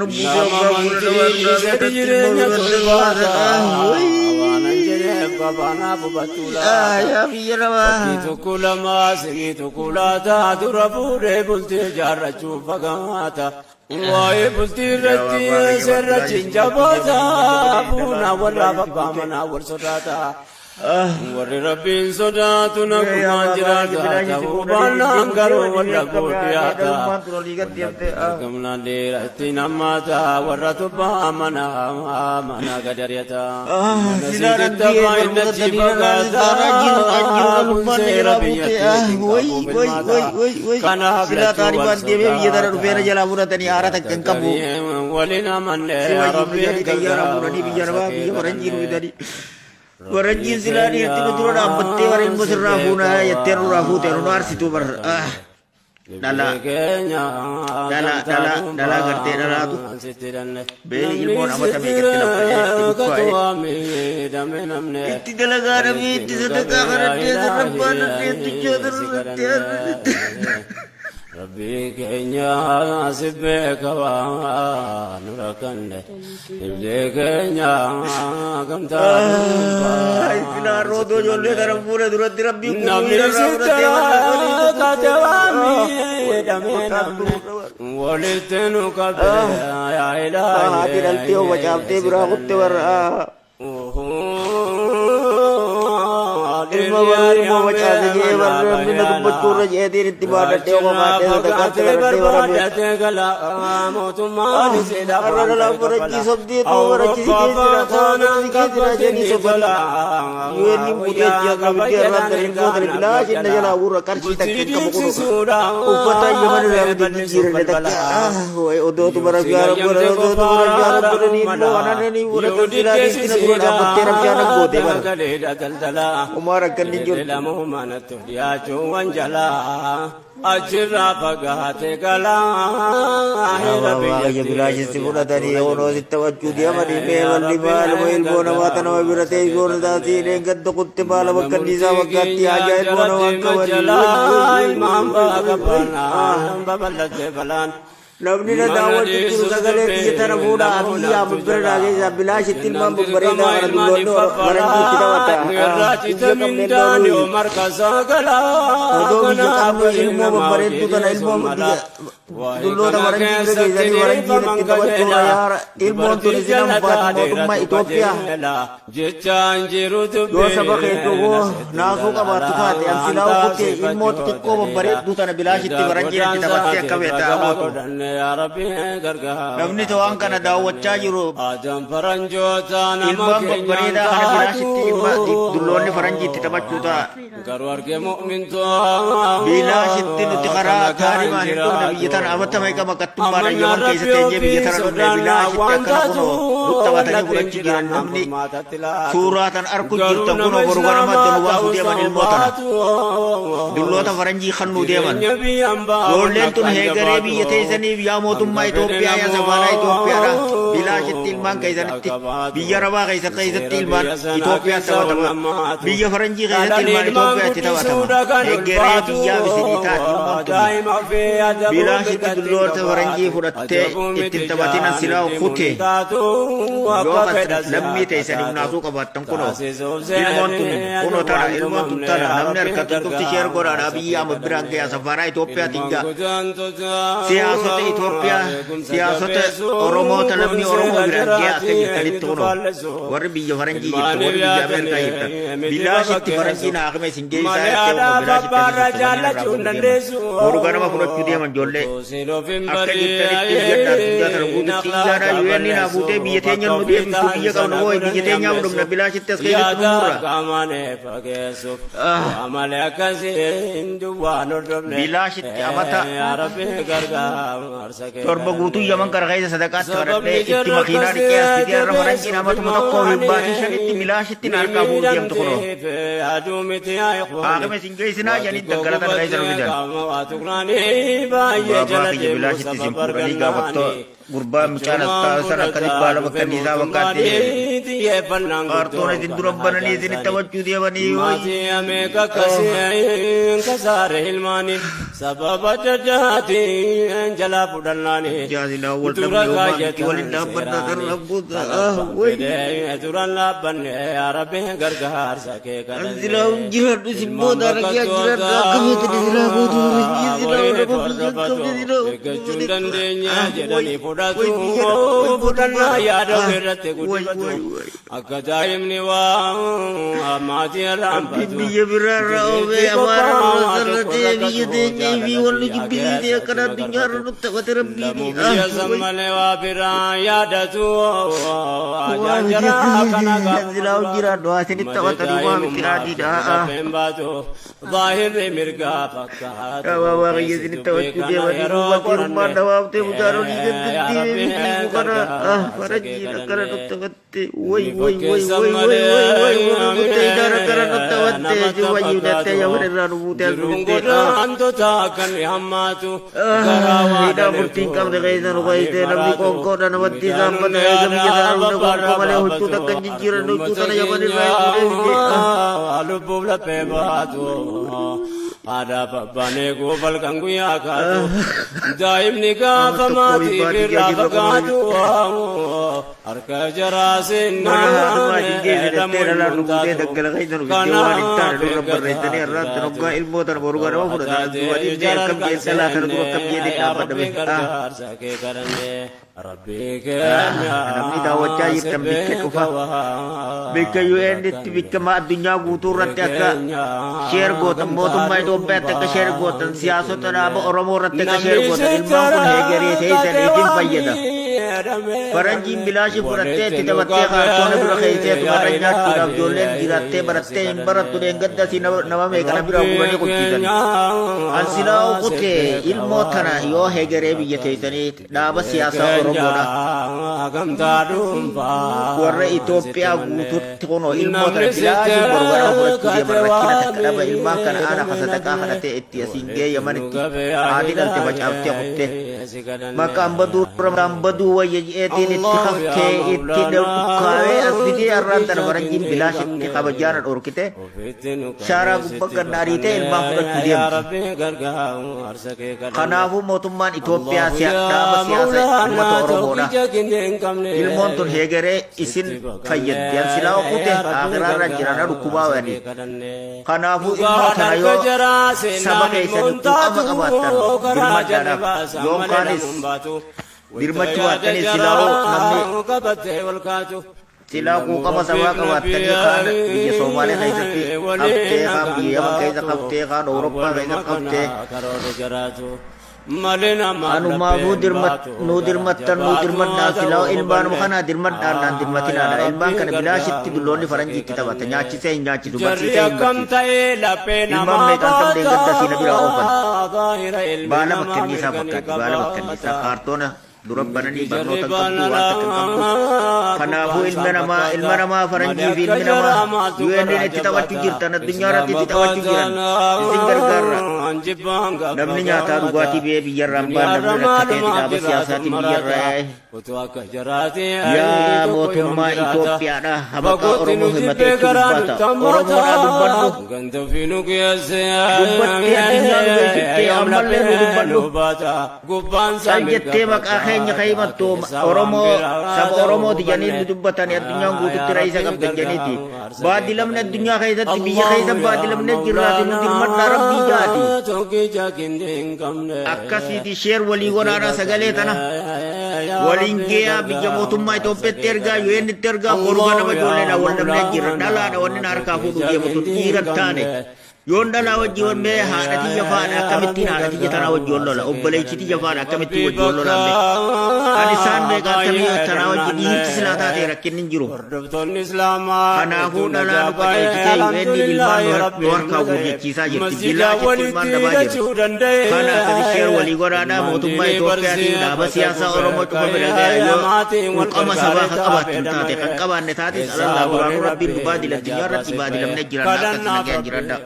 nu buusee Nama hoggaa fuula amantii namaa duraa dhiisee biratti jireenya ilmoo biratti tolfaata. Waanan Wayii. jedheef qabaanaaf hubattuu Ah, laata. yaa biyya Fakkii namaa. tokko lama sirii tokko laata dura fuudhee bultii jaarrachuuf fagaata. Waa'ee bultii Yaa irratti abbaa kiyya seerrachi bilaashitti hin fudhachuu deeman jabaata. uummata godhee Fuunaa dhalaa warraaf bilaashitti abbaa kute. manaa wal sodaata. Ah. Warri Rabbiin sodaatu Yaa nagumaan abbaa kiyya jiraata. bilaashitti Ta'uu fuudhanii baannaan deemuu garuu deemanii walla akka booddee biraa haata. dhalummaan tun olii gad deemte. Wallabbiin Ah. argamnaan dheeratti nammaata. Warra tubbaa mana mana gadari'ata. Ah, Mana silaa siititti dhandhee abbaa barumsa innachi daliila fagaata. taanaa jiru kan jiru Kun dhalummaan na seera jalaa buute. biyyattii Ah, way qabuuf way ilmaata. way way way. Kanaaf Silaa lachuu wal Taalibaan deemee biyya tana dhufee na sodaata. jalaa fudhatanii haara takka Jiraata hin qabu. garii waliin amanne Si yaa wajjin nu Rabbiin jedhanii xayyaara fuudhanii biyya gargaarsa namaa kee biyya faranjii nu kadhanne. fidanii. Rabbii Faranjiin silaa keenya dhiirti nu dura dhaabbattee bara ilmoo si sirraa fuunaa beeka jettee nurraa fuute nu aarsituu bar. kadhanne. Ah, dhalaa Dhibee keenya dhalaa gamtaa dhalaa dhalaa gartee dhalaatu dhuunfaa sitti hidhanne. bee Namni ilmoon amata sitti meeqatti laffa'ee itti rakkatu bukkaa'ee. waa miidhame namne. Itti dalagaa dhabee Walitti itti nu sadaqaa qabee yaa kadhadhee sirrabbaa dhadhee Ilaahi tuchoo si sirrattee kadhanne. Rabbii keenya si beeka waa nu rakkanne. Dhibee keenya gamtaa dhuunfaa Silaa roodoo sitti ijoollee manne. kana fuula duratti rabbiin Namni kunuunsa irraa sitti fudhatee warra godhee rakkate waa miidhame maqaan namne. Walitti nu qabee yaa Haati dhaltee Ilaahi facaaftee si biraa kutte kadhanne. warra ilma baruu ilmoo facaase jee warra namni na dubbachuu irra jeetiin itti baadhadhee qofaadhee sadaqaatti kadhadhee bara Har'a dhalaan farajjii sobdee tuu farajjii si keessira si keessira jedhanii sobanii UN fuutee ji'a qabittee irraa ilmoo tana bilaash inna jalaa gurra qarshii takka hin qabu kunu uffata yaman irraa miti jijjiiranne takka odootu bara gaara godhan odootu bara gaara godhanii ilmoo kanaan fudhatan silaa dhiirtina dura dhaabbattee rabshaa goote bara homaa rakkanni hin jirtu. Achirraa fagaate galaa heera Waaqayyo biyyattii bilaashitti fudhatanii sodaachuu onoo sitti taphachuu deemanii mee malli maaluma ilmoo namaa tana nama bira teessoo taasii dheengadda kutte maala Mana bakka anniisaa murtii fakkaatti keenyaa haajaa ilmoo jalatti namaa hin qabanii. majalaa ilmaan ba'a qabanaan babal'ate balaan. Namni na Mana daawwachuu jiru dhiisus sagalee biyya tana dubbii fuudha lamuu abiyyi naftu amma bira jalaa. naa keessaa bilaashitti ilmaan Jennaan dirqama babbareedaa kana ilmaan dulloonni faranjii itti iffafalaa. taphata. Irraa Biyya cita qabne mindaan ilmoo yoo marka sagalaa. Odoo biyya Kanaaf qabnu waliin ilmoo namaa babbareedduu hojii tana ilmoo dhiyeessuun biyya mala. Waa'ee dulloota kana faranjii bira keessatti geessanii faranjiin dhiifaman itti taphachuudha qajeela. yaara ilmoon tun Dubartii isin jallataa hanfaati mootummaa dheeratu Itoophiyaa. qajeela. Jechaan jiru Yoo saba dubbii keetu hoo nasitti naasuu qabaattu taate dalaalaa. ansilaa Waan okkotee ilmoo taasifachuu xixiqqoo daliila. babbareedduu tana bilaashitti Hidda faranjiin itti taphattee godaansaatiif akka beektaa ragaa gootu. godhanne yaa Rabbi gargaara Namni waan kana daawwachaa jiru Aadaan faranjoota nama ilmaan keenyaan babbareedaa kana bilaashitti ilma dulloonni faranjii itti taatu. taphachuu ta'a. Garuu argee mu'mintoota Bilaashitti nuti karaa nagaan taarimaan hin dhufne biyya tana jiraatu. amata meeqa maqattummaadhaan Amannaa yaman keessa Rabbi teenyee biyya ofii tana dhufne sodaannaa bilaashitti waan akkana taatu kunoo nutti taphatanii wallabbiin fudhachuu jiran jiraannaan namni furmaatatti laatu. suuraa tan arku Garuu jirtan nama kunoo boru ganama islaamaa adda nu baasuu ta'uu deeman ilmoo tana baatu. dulloota faranjii kannuu deeman Jireenya biyyaan ba'aa Ijoolleen tun akka heegaree biyya jabaatu. teessaniif yaa mootummaa Hanga fedhe Itoophiyaa yaa safaaraa Itoophiyaadha. Bilaashitti ilmaan namoo keessanitti qabaatu. biyya Arabaa keessa keessatti Seera ilmaan biyya sanaa Itoophiyaa keessa taphatama. olamaatu. Biyya faranjii keessatti Dhalan ilmaan ilmaan Itoophiyaatti taphatama. guddisuudha kan Heegaree ulfaatu. biyyaaf isinii taati ilmoon tuni. Daa'ima ofii adabuu Bilaashitti mirgatti hin dulloota faranjii qabaatu. fudhattee Adabuu miti ittiin taphatin jaan silaa itti kute. muntaatu. Yoo Akka fedha kas lammii ta'e saniif taatu. naasuu qabaattan kunoo. Taasisuuf Ilmoon tun seerri kunoo tana aduwwaan ilmoon tun tumamne tana yaa namni Rabbi harkatti tufti sheer godhaadha gargaarsa biyya kee amma biraan kadhanne. ga'e safaaraa Itoophiyaatiin Ilmaan ga'a. godaantota Siyaasota Itoophiyaa eegumsa siyaasota jabeessu Oromoota kun lammii Oromoo seera biraan ga'e akka jiraati jirtanitti eenyutu kunoo faallessu. warri biyya faranjii jirtan Ilmaaniif warri biyya Ameerikaa jirtan yaadanii miti bilaashitti baba faranjiin haakime isin geessaa Malee jettee kunoo aadaa bilaashitti babbaarraa asitti irraa jaallachuu hin fuudhuu deeman. dandeessu. Boru ganama fudhachuu deeman ijoollee. Utuu siin of hin Akka jirtanitti iyyadha addunyaa tana guututti iyyaadha UN naa fuutee biyya teenya nu deebistu biyya qabna moo biyya teenyaa fudhamna bilaashitti as keessatti nu Yaada murra. qaamalee fageessuuf Ah. waa malee akkasiin duwwaan hordofne. Bilaashitti amata Yaa Rabbi gargaarsa kee torba guutuu yaman kara keessa sadaqaatti Sababni kadhadhee itti jarra makiinaa dhiqee as fidee har'a akkasii faranjiin amatuma tokkoo fi baatii shanitti bilaashitti na harkaa fuudhuu deemtu kunoo. miidhamteef aduu miti yaa ikhwaani. Haakime isin geessinaa jedhanii daggala tana keessa nu fidan. Qaama waa tuqnaanii baay'ee Baabaa jala kiyya deemuu bilaashitti isin sababa fuudhanii gaafattoo argannaani. Gurbaan mucaan as taa'u san akkasitti baala bakka anniisaa fakkaatti. Kaartoona isin dura bananii isin taphachuu deemanii. Maatii ameeka akkasiin kasaare ilmaani sababa addaatiin jalaa fudhannaani. Jaasinaa wal dhabne homaa miti waliin dhaabbannaa kan rabbuuta. Way. Turan dhaabbanne yaa Rabbi gargaarsa kee kadhanne. Silaa jiraadhu isin booda argaa jiraadhu akka feetan silaa gootu silaa nama biyya qabne silaa Eeggachuu dandeenya jedhanii fudhatu fudhannaa yaada irratti guddifatu akka daa'imni waa maatii irraan Rabbiin biyya biraarraa oofee amaara nurra sarratee biyya teenyee fi wal nu jibbisiisee akkana addunyaarra nu taphate rabbiin. Biyya san malee waa biraa yaadatu ajaajara kana Silaa jiraadhu asinitti taphatanii waa miti raadiidha. Zaahirri mirgaa fakkaatu. Qaama waaqayyo isinitti taphachuu deemanii duuba dhiirummaan dhawaaftee mucaan olii gadi kana farajjiin akkana nu taphatte way way way way way way way warra nutti idaan akkana nu taphatte si wayyuu dattee yaman irraa nu buutee as nu Jiruun fiddee. godaantota kan hammaatu garaa waa Hidhaa murtii hin qabne keessa nu keessee namni qoonqoodha namatti isaan bata eega biyya sana hunda qoonqoo malee huccuu takka hin jijjiiranne huccuu tana yaman irraa hin fuudhee fidee. Lubbuuf laphee baatu haadhaaf abbaan eeguu balkan guyyaa kaatu daa'imni gaafa maatii irraa fagaatu harka jaraa Mana haadhumaa hin geessine jettee dhalaan nu buutee daggala keessa nu fiddee waan hin taane nurra barreessanii har'aan tan hoggaa ilmoo tana boru ganama fudhatan as duuba dhiibnee akkam jeen dhalaa tana dura akkam jeetiin dhaabbadhame. Namni daawwachaa jirtan bikka cufa bikka UN'tti bikka addunyaa guutuu irratti akka share gootan mootummaa Itoophiyaatti akka share gootan siyaasota dhaaba Oromoo irratti akka share gootan ilmaan kun heegaree teessan isin fayyada. Faranjiin bilaashii fudhattee itti taphattee kaartoona dura keessee tumarra nyaachuudhaaf ijoolleen jiraattee barattee hin barattu dheengadda asii nama meeqana biraa guuranii qulchiisan. An silaa kutee ilmoo tana yoo heegaree biyya teessanii dhaaba siyaasaa Oromoodha. Warra Itoophiyaa guututti kunoo ilmoo tana bilaashii boru ganama fudhachuu deeman rakkina takka dhaba ilmaan kana ana kasadaqaa kadhatee itti asiin ga'ee Yamanitti haati dhalte facaaftee kuttee. Maqaan baduu maqaan baduu wayya je'eetiin itti kaftee itti dhukkaawee as fidee har'aan tana faranjiin bilaashitti kabajaana dhorkite shaaraa gubbaa ganna ariitee ilmaan fudhachuu deemti. Kanaafuu mootummaan Itoophiyaa dhaaba siyaasa uummata Oromoodha. Ilmoon tun heegeree isin fayyaddi. An silaa kute akiraarra jira na dhukkubaa wani. Kanaafuu ilmoo tana yoo saba keessanii quuqama qabaattan dirmadhaadhaaf yoonkaanis dirmachuu baattanii silaa'uu namni silaa quuqama sabaa qabaattanii kaan biyya Somaalee keessatti haftee kaan biyya Yaman keessa haftee kaan Awurooppaa keessa haftee anumaafuu nuu dirmattan nuu dirmadhaan silaa ilmaanuma kanaa dirmadhaan naan dirmatinaadha ilmaan kana bilaashitti dulloonni faranjiitti taphata nyaachisee hin nyaachisu barsiisee hin barsiisu ilmaan meeqaan tam deeggarta siina biraa oofan baala bakkanniisaa fakkaatti baala bakkanniisaa kaartoona dura bananii barnoota hin qabdu waan takka hin qabdu kanaafuu ilma namaa faranjii fi ilmi namaa UN itti taphachuu jirtan addunyaa irratti itti taphachuu jiran isin gargaarra namni nyaataa dhugaatii biyya biyyarraa hin baan namni rakkatee dhaaba siyaasaatiin biyyarraa yaa'e yaa mootummaa Itoophiyaadha habaqaa Oromoo himatee itti dubbata Oromoodhaa dubbadhu dubbattee addunyaa nu beeksiftee ammallee nu dubbadhu cal jettee maqaa keenya kan himattu Oromoo saba Oromooti jedhanii nu dubbatanii addunyaan guututti raisa qabdan jedhaniiti baadilamni addunyaa keessatti biyya keessa baadilamne jirraati nu dirmadhaa rabbii jaati akkasiiti share walii godhaadhaa sagalee tana waliin geeyaa biyya mootummaa Itoophiyaatti ergaa UN itti ergaa boru ganama ijoolleedha wal dhabnee jirra dhalaadha wanni na harkaa fuudhuu deemu tun dhiira hin taane yoon dhalaa wajji wal mee haadha tiyya faadha akkamittiin haadha tiyya tanaa wajji wal lola obboleechi tiyya faadha akkamittiin wajji wal lola mee kan isaan meeqa akkamii tanaa wajji dhiirti silaa taate rakkinni hin jiru kanaafuu dhalaa nu qaceelchitee UN ilmaan nu harkaa guurjachiisaa jirti bilaashitti ilmaan dhabaa jirti kana akkasi share walii godhaadhaa mootummaa Itoophiyaatiin dhaaba siyaasaa Oromoo cufa bira gaya yoo quuqama sabaa kan qabaattu taate kan qabaanne taates alallaa duraanuu rabbiin nu baadila addunyaa irratti baadilamne jiranna akkasi nagayaan jiradha.